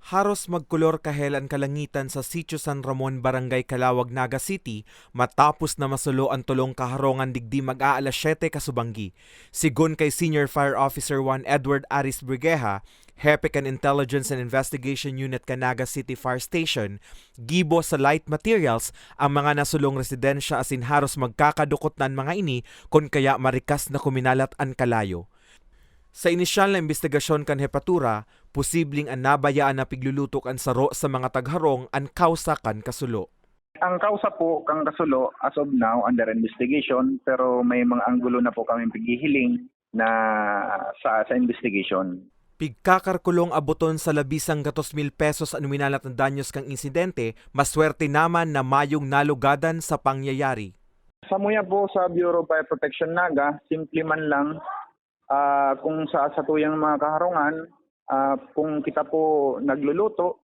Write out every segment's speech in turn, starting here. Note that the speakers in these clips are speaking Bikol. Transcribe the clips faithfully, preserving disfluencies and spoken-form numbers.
Haros magkolor kahel an kalangitan sa Sitio San Ramon, Barangay Calauag, Naga City, matapos na masulo an tolong kaharongan digdi mag-aalas siyete kasubanggi. Sigon kay Senior Fire Officer one Edward Aris Brigueha, hepe kan Intelligence and Investigation Unit kan Naga City Fire Station, gibo sa light materials ang mga nasulong residensya asin haros magkakadukot na an mga ini kun kaya marikas na kuminalat an kalayo. Sa inisyal na imbestigasyon kan hepatura, posibleng an nabayaan na pigluluto kan saro sa mga tagharong an kawsa kan kasulo. Ang kawsa po kan kasulo, as of now, under investigation, pero may mga anggulo na po kaming pighihiling na sa, sa investigation. Pigkakarkulong aboton sa labi sanggatos mil pesos an winalat na danyos kan insidente, maswerte naman na mayong nalugadan sa pangyayari. Sa muya po sa Bureau of Fire Protection Naga, simple man lang, ah, kung sa satuyang mga kaharungan, ah, kung kita po nagluluto,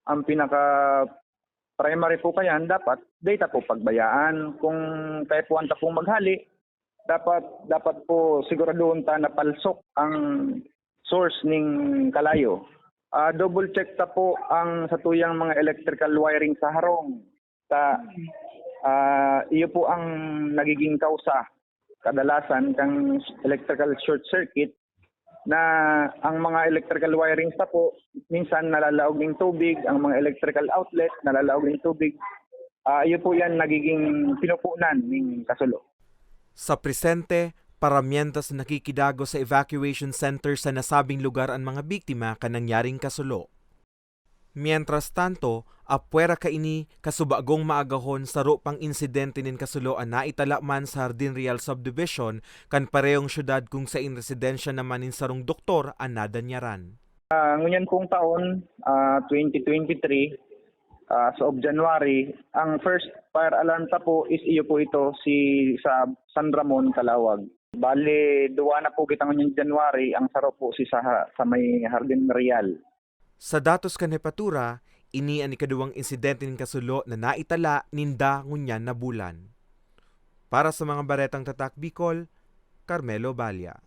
ang pinaka primary po kayan dapat data po pagbayaan. Kung kaya po ang tapong maghali, dapat, dapat po siguraduhon ta na palsok ang source ning kalayo. Ah, double check ta po ang satuyang mga electrical wiring sa harong. Ta, ah, iyo po ang nagiging kausa kadalasan kan electrical short circuit, na ang mga electrical wirings ta po, minsan nalalaog ning tubig, ang mga electrical outlet nalalaog ning tubig. Ah, iyo po yan nagiging pinupunan ning kasulo. Sa presente, paramyentas na nakikidagos sa evacuation center sa nasabing lugar an mga biktima kan nangyaring kasulo. Mientras tanto, apwera kaini, kasubagong maagahon, saro pang insidente nin kasulo an naitala man sa Jardin Real Subdivision kan parehong syudad, kung sain residensya naman nin sarong doktor an nadanyaran. Ah, ngunyan pong taon, ah, twenty twenty-three, ah, as of January, ang first fire alarm ta po is iyo po ito, si, sa San Ramon, Calauag. Bale, duwa na po kita ngunyan January, ang saro po si sa, sa may Jardin Real. Sa datos kan hepatura, ini an ikaduwang insidente nin kasulo na naitala ninda ngunyan na bulan. Para sa mga baretang Tatak Bicol, Carmelo Balla.